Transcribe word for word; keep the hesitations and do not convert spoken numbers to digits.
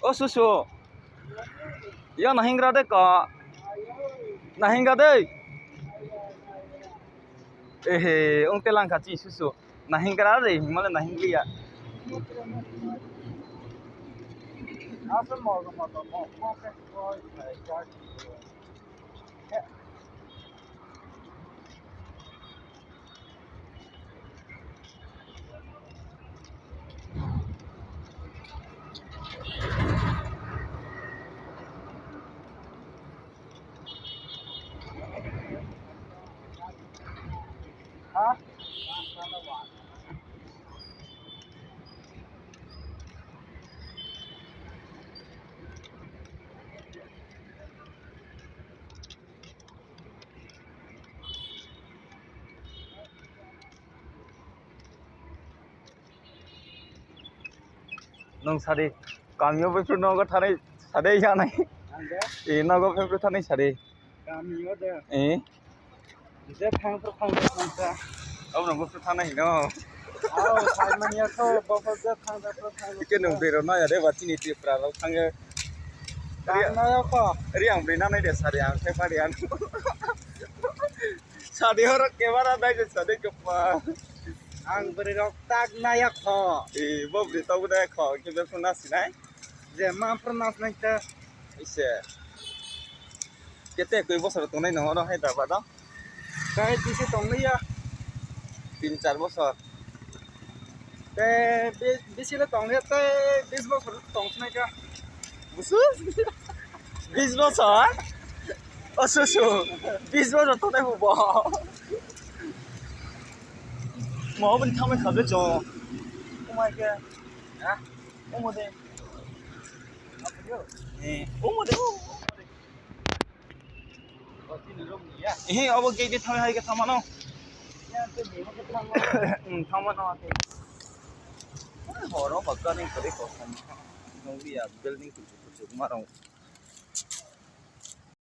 O susu. Yo nahingra de ko. Nahingra de. Ehe, ong telang kha chi susu. Nahingra de, himale nahingliya. Nwng sadi, kamio bwswk nogo thanai sadi yanai. Ang de? E, nogo bwswk thanai sadi. Kamio de. E? Je thang pro thang pro thang sa. Abo nogo bwswk thanai hino. Ao, sai manya kho, bokol je thang pro thang pro. Ike nwng bero na ya de ba chini Tripura rok thang ya. Thang na ya kho. Ri ang beri na nai de sadi ang khe pari ang. Sadi oro camera nai de sadi khe pa. Ang bwrwi rok tak naya kho. E, bo bwrwi tok naya kho, khe bebswk na sinai? Je ma phuru na sinai ta. Ise. Kete koi bosor tongnai nang oro Hyderabad o? Kai bisi tongliya. Tin char bosor. Te bi-, bisi le tongliya, te bis bosor tong sinai ka. Busu? Bis bosor? O susu. Bis bosor tongnai hubo. Mo bini thamai khabe chong. Umai ke. Ha? Omo de. Eh, omo de. Eh, obo gate de thamai hai ke thamano. Hmm, thamano ate. Horo bakka ni kore ko. Nong ya building kuchuk kuchuk marong.